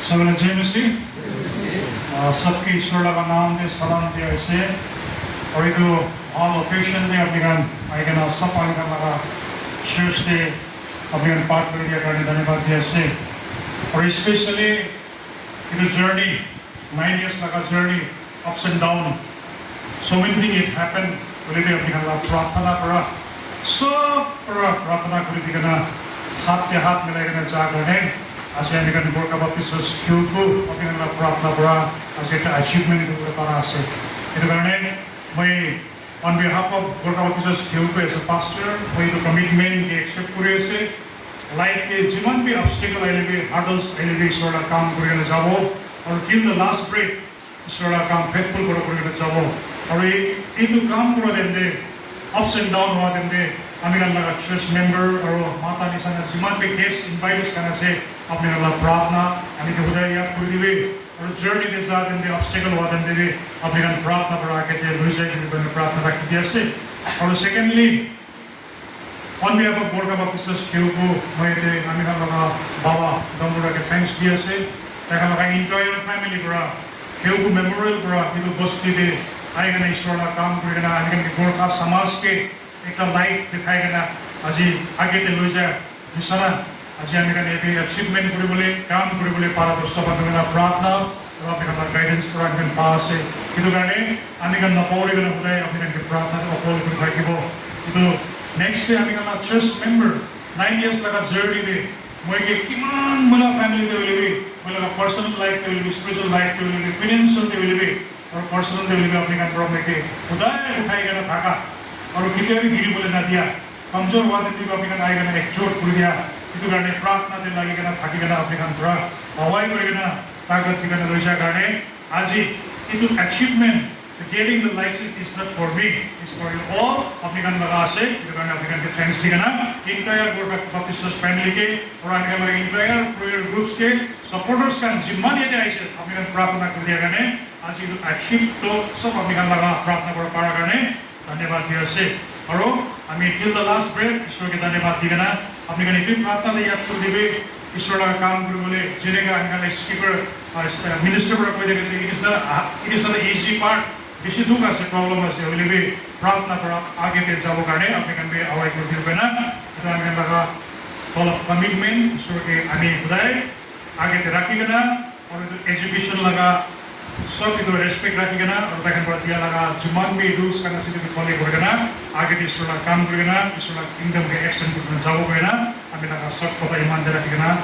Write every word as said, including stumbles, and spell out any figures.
Sabala James si, ah, sabke Isor laga naam te salam dia ase. Aru etu bhal occasion te apni khan ahi kena sab apni khan laga church te apni khan part kuri dia karne dhanyabad dia ase. Aru especially etu journey, nine years laga journey, ups and down, so many things it happened. Hoile bi apni khan la prarthana para, sob para prarthana kuri di kena, hat te hat milai kena ja karne, aji ami khan Gorkha Baptist Church Khewku apni khan la prarthana para aji ekta achievement kuri para ase. Etu karne moi on behalf of Gorkha Baptist Church Khewku as a pastor, moi etu commitment ke accept kuri ase. Life te jiman bi obstacle ahile bi, hurdles ahile bi, Isor la kam kuri kena jabo. Aru till the last breath, Isor la kam faithful kura kuri kena jabo. Aru e-, etu kam kura time te, ups and down hua time te, ami khan laga church member aru mata nisina jiman bi guest invitees khan ase, apni khan la prarthana, ami ke hudai yaad kuri dibi. Aru journey te ja time te, obstacle hua time te bi, apni khan prarthana para age te loi jai kuri kena prarthana rakhi di ase. Aru secondly, on behalf of Gorkha Baptist Church Khewku, moi yate ami khan laga baba Dambura ke thanks di ase. Tai khan laga entire family para, Khewku Memorial para, etu bosti te ahi kena Isor la kam kuri kena, ami khan ke Gorkha samaj ke ekta light dikhai kena, aji age te loi ja bisara, aji ami khan yate achievement kuri bole, kam kuri bole para to sob ami khan la prarthana, aru apni khan la guidance pura ami khan pa ase. Etu karne ami khan napahori kena hudai apni khan ke prarthana te uphold kuri thakibo. Etu next te ami khan la church member nine years laga journey te moi ke kiman moi la family te hoile bi, moi la personal life te hoile bi, spiritual life te hoile bi, financial te hoile bi, aru personal te hoile bi apni khan pura moi ke hudai uthai kena thaka, aru ketia bi giri bole na dia. Kamjor hua time te bi apni khan ahi kena ekjot kuri dia, etu karne prarthana te lagi kena thaki kena apni khan pura aguai kuri kena takat di kena loi ja karne aji etu achievement, getting the license is not for me, it's for you all. Apni khan laga ase, etu karne apni khan ke thanks di kena entire Gorkha Baptist Church family ke aru ami khan laga entire prayer groups ke supporters khan jiman yate aise, apni khan prarthana kuri dia karne aji etu achieve to sob apni khan laga prarthana kura para karne dhanyabad di ase. Aru ami till the last breath Isor ke dhanyabad di kena apni khan etu prarthana te yaad kuri dibi. Isor laga kam kuri bole jeneka ami khan la speaker, ah, minister para koi thake ase, it is not a, it is not an easy part. Bishi dukh ase, problem ase, hoile bi prarthana para age te jabo karne apni khan bi aguai kuri dibi na. Etu ami khan laga whole of commitment Isor ke ami budai age te rakhi kena, aru etu education laga sob etu respect rakhi kena, aru tai khan para dia laga jiman bi rules khan ase etu follow kuri kena, age te Isor la kam kuri kena, Isor la kingdom ke extend kuri kena jabo kuri kena, ami laga sob kotha iman te rakhi kena.